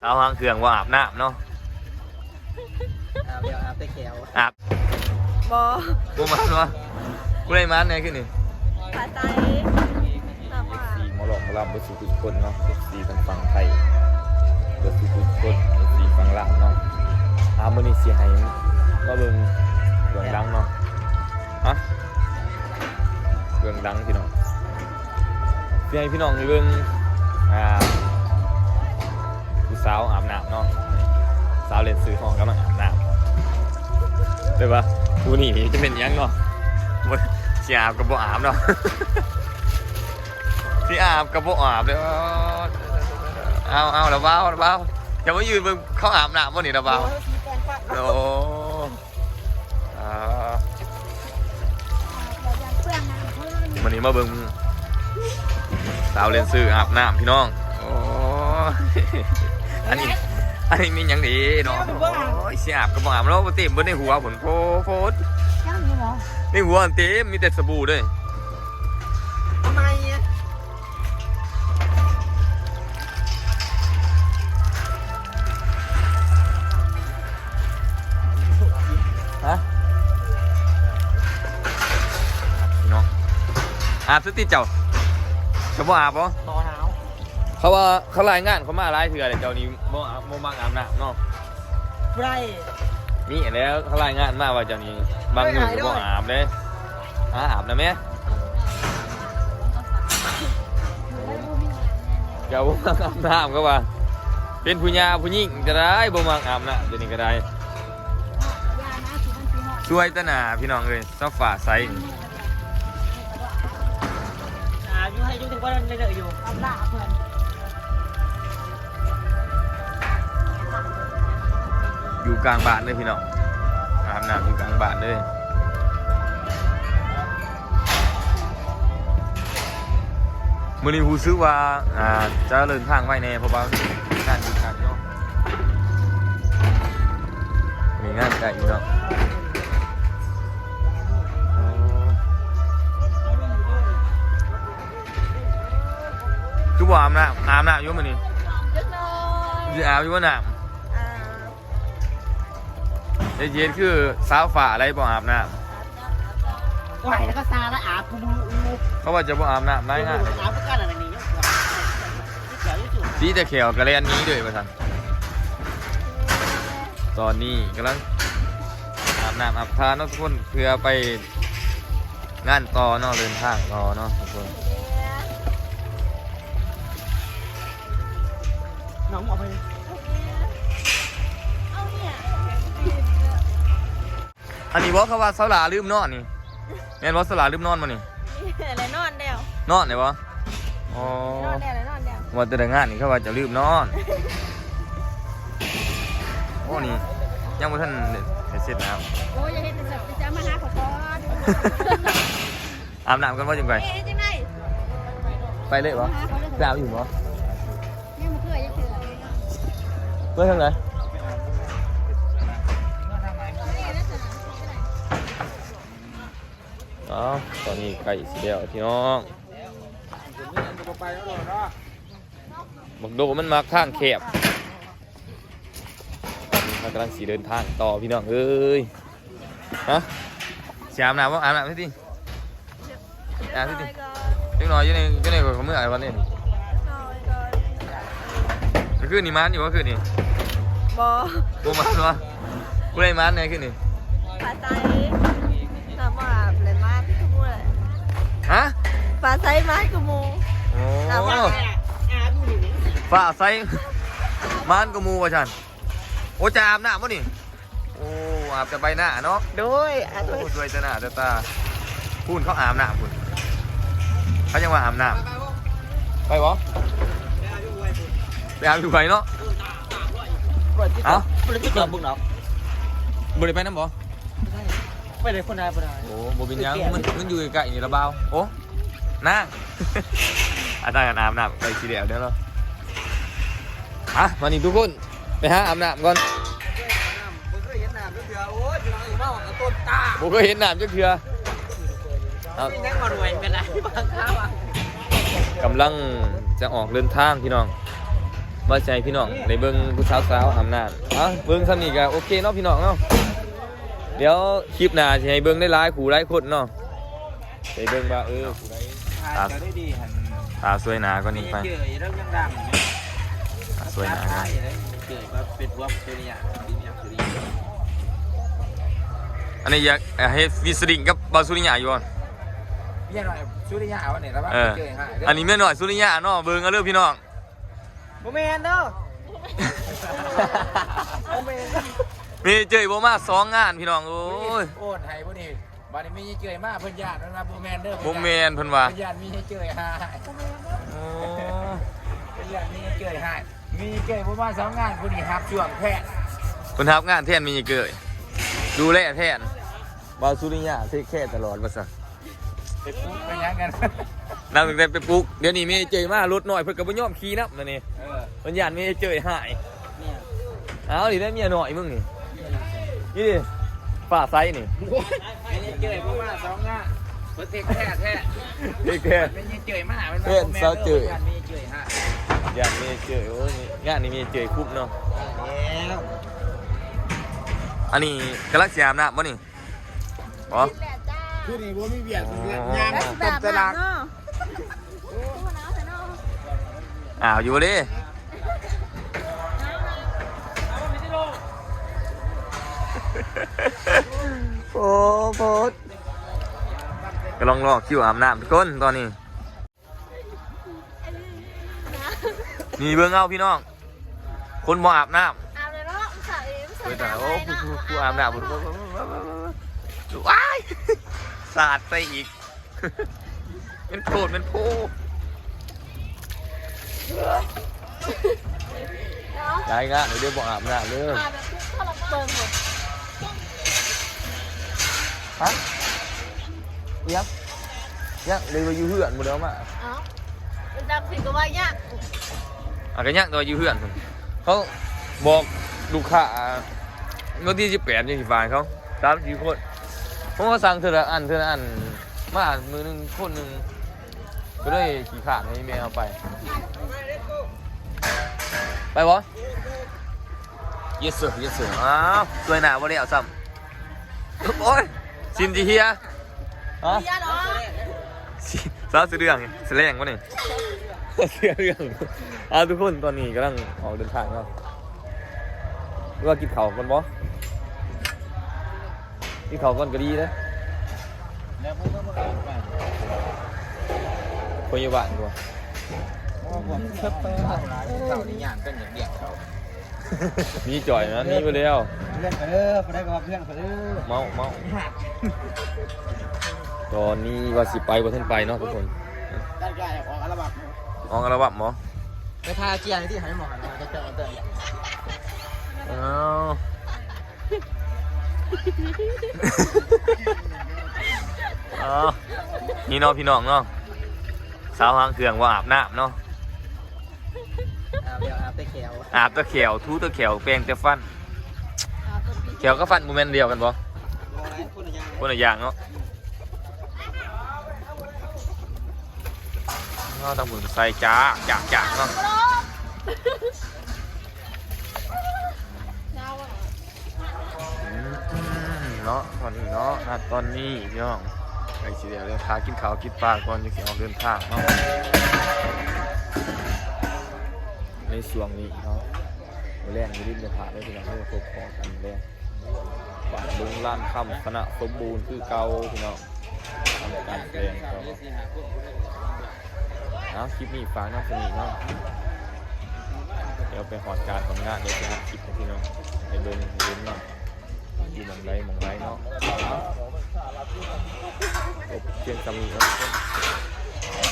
ສາວຫາງເຄື່ອງບໍ່ອາບນ້ຳເນາະ. ອາບແລ້ວ ອາບແຕ່ແຂ້ວ. ອາບ ບໍ່ ບໍ່ມານວະ. ຜູ້ໃດມານແດ່ຄືນນີ້? ພາໄຊ ເອັຟຊີໝໍຫຼອກໝໍລຳເບິດສູ່ທຸກຄົນເນາະ, ເອັຟຊີທັງຝັ່ງໄທເບິດສູ່ທຸກຄົນ, ເອັຟຊີຝັ່ງລາວເນາະ. ອ່າ ມື້ນີ້ຊິໃຫ້ມາເບິ່ງເບື້ອງຫຼັງເນາະ. ຮະ ເບື້ອງຫຼັງພີ່ນ້ອງ, ຊິໃຫ້ພີ່ນ້ອງໄດ້ເບິ່ງ ອ່າ ຜູ້ສາວອາບນ້ຳເນາະ, ສາວເລນເຊີຂອງກຳລັງອາບນ້ຳ. ແຕ່ວ່າຜູ້ນີ້ນີ້ຈະເປັນຫຍັງເນາະ, ບໍ່ ຊິອາບກໍບໍ່ອາບເນາະ, ຊິອາບກໍບໍ່ອາບເດີ້. ເອົາ ເອົາ ລະບ່າວ ລະບ່າວ, ຢ່າມາຢືນເບິ່ງເຂົາອາບນ້ຳບໍ່ນີ້ ລະບ່າວ. ໂອ້ ອ່າ ມື້ນີ້ມາເບິ່ງສາວເລນເຊີອາບນ້ຳພີ່ນ້ອງ. ໂອ້ຍ ອັນນີ້ ອັນນີ້ມີຫຍັງດີເນາະ? ໂອ້ຍ ຊິອາບກໍບໍ່ອາບເນາະ, ເຕັມເບິດໃນຫົວພຸ້ນ. ໂພດ ໃນຫົວເຕັມ ມີແຕ່ສະບູເດ້. ທຳໄມ ຮະ ເນາະ ອາບຊະຕິເຈົ້າ. ເຈົ້າບໍ່ອາບບໍ່? ບໍ່ໜາວ. ເຂົາວ່າ ເຂົາລາຍງານເຂົ້າມາຫຼາຍເທື່ອແລ້ວ, ເຈົ້ານີ້ບໍ່ອາບ ບໍ່ມັກອາບນ້ຳເນາະ. ບໍ່ໄດ້ ມີແລ້ວ ເຂົາລາຍງານມາວ່າເຈົ້ານີ້ບາງມື້ກໍບໍ່ອາບເດ້. ອາ ອາບນຳແມ້. ເຈົ້າບໍ່ມັກອາບນ້ຳ ເຂົາວ່າ. ເປັນຜູ້ຍ່າຜູ້ຍິງກໍໄດ້ ບໍ່ມັກອາບນ້ຳ ດຽວນີ້ກໍໄດ້. ສວຍແຕ່ໜ້າພີ່ນ້ອງເອີຍ, ຊາວຟ້າໃສ. ອາບຢູ່ ໃຫ້ຢູ່ ຖືວ່າເລີຍຢູ່. ອາບນ້ຳເພິ່ນ ຢູ່ກາງບ້ານເດີພີ່ນ້ອງ, ອາບນ້ຳຢູ່ກາງບ້ານເດີ. ມື້ນີ້ຮູ້ສຶກວ່າ ອ່າ ຈະເດີນທາງໄວແດ່ ເພາະວ່າງານຢູ່ໄກເນາະ, ມີງານໄກເນາະ. ຄືບໍ່ອາບນ້ຳ? ອາບນ້ຳຢູ່ມື້ນີ້? ຈັກໜ້ອຍ. ຊິອາບຢູ່ບໍ່ນ້ຳ? ອາບ. ເຮັດ ເຮັດຄືສາວຟ້າໄດ້ບໍ່ອາບນ້ຳ? ອາບນ້ຳ ອາບນ້ຳ. ໂອ້ຍ ແລ້ວກໍຊາລະອາບກູມື້ຢູ່. ເຂົາວ່າຈະບໍ່ອາບນ້ຳຫຼາຍງານ. ອາບຄືກັນອັນນີ້. ສີແຕ່ແຂ້ວກໍແລ່ນໜີເລີຍວ່າຊັ້ນ. ຕອນນີ້ກຳລັງອາບນ້ຳອາບທ່າເນາະທຸກຄົນ, ເພື່ອໄປງານຕໍ່ເນາະ, ເດີນທາງຕໍ່ເນາະທຸກຄົນ. ນ້ອງອອກໄປ. ເອົາເນຍ ອັນນີ້ບໍ່ ເຂົາວ່າສາວຫຼ້າລືມນອນນີ້ ແມ່ນບໍ່? ສາວຫຼ້າລືມນອນບໍ່ນີ້? ແລ້ວນອນແລ້ວ. ນອນແລ້ວບໍ່? ອໍ ນອນແລ້ວ ນອນແລ້ວ. ວ່າແຕ່ລະງານນີ້ເຂົາວ່າຈະລືມນອນ. ໂອ້ ນີ້ຍັງບໍ່ທັນໄດ້ເສັດນ້ຳ. ໂອ້ ຢ່າເຮັດແຕ່ສັກ ຈະມາຫາຂ້ອຍກ່ອນ. ອາບນ້ຳກ່ອນບໍ່ ຈັ່ງໄປ? ເຮັດຈັ່ງໃດ? ໄປເລີຍບໍ່? ໄປອາບອີກບໍ່? ຍັງບໍ່ເຄີຍຈັກເທື່ອ. ເມື່ອທາງໃດ? ອ້າວ ຕອນນີ້ໃກ້ຊິແລ້ວພີ່ນ້ອງ. ບັກໂດມັນມັກທາງແຄບ. ຕອນນີ້ເຮົາກຳລັງຊິເດີນທາງຕໍ່ພີ່ນ້ອງເອີຍ. ຮະ? ຊິອາບນ້ຳບໍ່? ອາບນ້ຳຊິຕິ. ອາບຊິຕິ. ຈັກໜ້ອຍກ່ອນ. ຈັກໜ້ອຍຢູ່ໃນ ຢູ່ໃນ ຂ້ອຍເມືອກ່ອນນີ້. ຈັກໜ້ອຍກ່ອນ. ຄືນນີ້ມານຢູ່ບໍ່ຄືນນີ້? ບໍ່. ບໍ່ມານວະ? ຜູ້ໃດມານແດ່ຄືນນີ້? ຟ້າໃສ. ນ້ຳບໍ່ອາບແລ້ວມານຄືໝູ່ແຫຼະ. ຮະ? ຟ້າໃສມານຄືໝູ່. ໂອ້ ຟ້າໃສມານຄືໝູ່ວ່າຊັ້ນ. ໂອ້ ຈະອາບນ້ຳບໍ່ນີ້? ໂອ້ ອາບແຕ່ໃບໜ້າເນາະ. ໂດຍ ອາບ ໂອ້ ສວຍແຕ່ໜ້າແຕ່ຕາ. ພຸ້ນເຂົາອາບນ້ຳພຸ້ນ ເຂົາຍັງວ່າອາບນ້ຳ. ໄປບໍ່? ໄປອາບຢູ່ໄຫວເນາະ. ເອົ້າ ບໍ່ໄດ້ຕິດຕໍ່ເບິ່ງດອກ. ບໍ່ໄດ້ໄປນຳບໍ່? ໄປໄດ້ຄົນໃດບໍ່ໄດ້. ໂອ້ ບໍ່ເປັນຫຍັງ ມັນ ມັນຢູ່ໃກ້ໆນີ້ລະບ່າວ. ໂອ້ ນາງ ອາຈານອາບນ້ຳໃກ້ຊິແລ້ວເດີເນາະ. ອ່ະ ມານີ້ທຸກຄົນ ໄປຫາອາບນ້ຳກ່ອນ. ບໍ່ເຄີຍເຫັນນ້ຳຈັກເທື່ອ. ໂອ້ຍ ພີ່ນ້ອງເອີຍ ເມົາກໍຕົ້ນຕາ. ບໍ່ເຄີຍເຫັນນ້ຳຈັກເທື່ອ. ເອົາ ຍັງມາລວຍເປັນໄດ໋ບາງຄາວ. ກຳລັງຈະອອກເດີນທາງພີ່ນ້ອງ. ວ່າຊິໃຫ້ພີ່ນ້ອງໄດ້ເບິ່ງຜູ້ສາວໆອາບນ້ຳ. ເອົາ ເບິ່ງສ່ຳນີ້ກໍໂອເຄເນາະພີ່ນ້ອງເນາະ. ດຽວຄລິບໜ້າຊິໃຫ້ເບິ່ງຫຼາຍໆຄູ່ຫຼາຍຄົນເນາະ. ໄດ້ເບິ່ງວ່າ ເອີ ຕາ ຕາສວຍໜ້າກ່ອນນີ້ໄປ ຕາສວຍໜ້າກ່ອນ. ອັນນີ້ຢາກເຮັດຟີດເຊີລິງກັບບ່າວສຸລິຍະຢູ່ບໍ່? ເມຍນ້ອຍສຸລິຍະ ເອີ ອັນນີ້ເມຍນ້ອຍສຸລິຍະເນາະ. ເບິ່ງເອົາເດີພີ່ນ້ອງ. ບໍ່ແມ່ນເດີ ບໍ່ແມ່ນ. ເມເຈີ້ຍບໍ່ມາສອງງານພີ່ນ້ອງເອີຍ. ໂອນໃຫ້ບໍ່ນີ້. ບາດນີ້ເມເຈີ້ຍມາ ເພິ່ນຢ້ານ ເພິ່ນວ່າບໍ່ແມ່ນເດີ ບໍ່ແມ່ນ ເພິ່ນວ່າ ເພິ່ນຢ້ານເມເຈີ້ຍຮ້າຍ. ໂອ້ ເພິ່ນຢ້ານເມເຈີ້ຍຮ້າຍ. ເມເຈີ້ຍບໍ່ມາສອງງານ ຜູ້ນີ້ຮັບຊ່ວງແທນ ເພິ່ນຮັບງານແທນເມເຈີ້ຍ ດູແລແທນ. ບ່າວສຸລິຍະເທກແຄຕະຫຼອດວ່າຊັ້ນ. ໄປປຸກໄປຫຍັງກັນ ນັບຕັ້ງແຕ່ໄປປຸກ. ດຽວນີ້ເມເຈີ້ຍມາ ລົດນ້ອຍເພິ່ນກໍບໍ່ຍອມຂີ່ນຳ ດຽວນີ້. ເອີ ເພິ່ນຢ້ານເມເຈີ້ຍຮ້າຍ. ເອົາ ນີ້ໄດ້ເມຍນ້ອຍມຶງນີ້ ນີ້ດິ ຟ້າໃສນີ້. ເມເຈີ້ຍບໍ່ມາສອງງານ ເພິ່ນເທກແຄແທ້ ເທກແຄ. ເມເຈີ້ຍມາ ເພິ່ນວ່າບໍ່ແມ່ນເດີ ຢ້ານເມເຈີ້ຍຮ້າຍ ຢ້ານເມເຈີ້ຍ. ໂອ້ຍ ງານນີ້ເມເຈີ້ຍຄຸມເນາະ. ອັນນີ້ກຳລັງຊິອາບນ້ຳບໍ່ນີ້? ບໍ່ ຄືນີ້ບໍ່ມີວຽກ ໂອ້ ຍ່າງ ແບບນັ້ນເນາະ. ອ້າວ ຢູ່ເດ້. ໂອ້ ໂພດ ກຳລັງລໍຄິວອາບນ້ຳທຸກຄົນຕອນນີ້. ນີ້ເບິ່ງເອົາພີ່ນ້ອງ ຄົນບໍ່ອາບນ້ຳ ອາບແລ້ວເນາະ. ໂອ້ ຜູ້ອາບນ້ຳ ວ້າຍ ສາດໃສ່ອີກ ເປັນໂພດເປັນໂພ. ລາຍງານເດີ ບໍ່ອາບນ້ຳເດີ. ຮະ? ອີຫຍັງ? ຍັງເລີຍວ່າຢູ່ເຮືອນບໍ່ໄດ້ເອົາມາ. ເອົ້າ ມັນຈັກຊິກໍວ່າຍັງ ອ່ະ ກໍຍັງແຕ່ວ່າຢູ່ເຮືອນພຸ້ນ. ເຂົາບອກລູກຄ້າ ວັນທີສິບແປດຍັງຊິຝາກເຂົາ ສາມສີ່ຄົນ. ເພາະວ່າສັ່ງເທື່ອລະອັນ ເທື່ອລະອັນ ມາມື້ໜຶ່ງຄົນໜຶ່ງ ກໍເລີຍຂີ້ຄ້ານໃຫ້ແມ່ເອົາໄປ. ໄປບໍ່? Yes sir, yes sir. ອ້າວ ຊ່ວຍໜ້າບໍ່ແລ້ວຊ້ຳ. ໂອ້ຍ ຊິມຊິເຮຍ. ຮະ? ເຮຍເນາະ. ສາວເສື້ອເຫຼືອງ ສະແລງບໍ່ນີ້? ເສື້ອເຫຼືອງ. ອ້າວ ທຸກຄົນ ຕອນນີ້ກຳລັງອອກເດີນທາງເນາະ. ຫຼືວ່າກິນເຂົ້າກ່ອນບໍ່? ກິນເຂົ້າກ່ອນກໍດີເດ້. ແລ້ວພວກເຮົາບໍ່ໄດ້ໄປ ພະຍາບານຕົວະ. ໂອ້ ພວກເຂົາຫຼາຍ ເຂົານີ້ຍ່າງກັນ ຢາກລ້ຽງເຂົາ. ມີຈ່ອຍນະ ມີໄປແລ້ວ. ເພື່ອນຂ້ອຍເດີ ຜູ້ໃດກໍວ່າເພື່ອນຂ້ອຍເດີ. ເມົາ ເມົາ. ຕອນນີ້ວ່າຊິໄປ ບໍ່ທັນໄປເນາະທຸກຄົນ. ອອກອັລບັມ ອອກອັລບັມບໍ? ໄປທາເຈ້ຍໃຫ້ຕິ ໃຫ້ໝໍ ເຈົ້າ ເຈົ້າ ເຈົ້າ. ອ້າວ ເອົາ ນີ້ເນາະພີ່ນ້ອງເນາະ ສາວຫາງເຄື່ອງບໍ່ອາບນ້ຳເນາະ. ອາບແລ້ວ ອາບແຕ່ແຂ້ວ ອາບແຕ່ແຂ້ວ ຖູແຕ່ແຂ້ວ ແປງແຕ່ຟັນ. ອາບແຕ່ ແຂ້ວກັບຟັນບໍ່ແມ່ນດຽວກັນບໍ່? ບໍ່ ຄົນລະຢ່າງ ຄົນລະຢ່າງເນາະ. ເອົາ ທາງພຸ້ນກໍໃສ່ຈາກ ຈາກ ຈາກເນາະ. ອືມ ເນາະ ຕອນນີ້ເນາະ ນະ ຕອນນີ້ພີ່ນ້ອງ ໃກ້ຊິແລ້ວ ເດີ ຖ້າກິນເຂົ້າກິນປາກ່ອນ ຈັ່ງຊິອອກເດີນທາງເນາະ. ໃນຊ່ວງນີ້ເນາະ ມື້ແລງຢ່າລືມໄດ້ພາເດີພີ່ນ້ອງເດີ ພົບພໍ້ກັນແລງ ບ້ານດົງລານຄຳ ຄະນະສົມບູນຄືເກົ່າພີ່ນ້ອງ ທຳການສະແດງຕໍ່. ເອົາ ຄລິບນີ້ຝາກນຳສ່ຳນີ້ເນາະ ດຽວໄປຮອດການຮອດງານ ດຽວຊິອັດຄລິບໃຫ້ພີ່ນ້ອງໄດ້ເບິ່ງເຫັນເນາະ ຢູ່ໝ່ອງໃດໝ່ອງໃດເນາະ. ເອົາ ຈົບພຽງສ່ຳນີ້ເນາະ.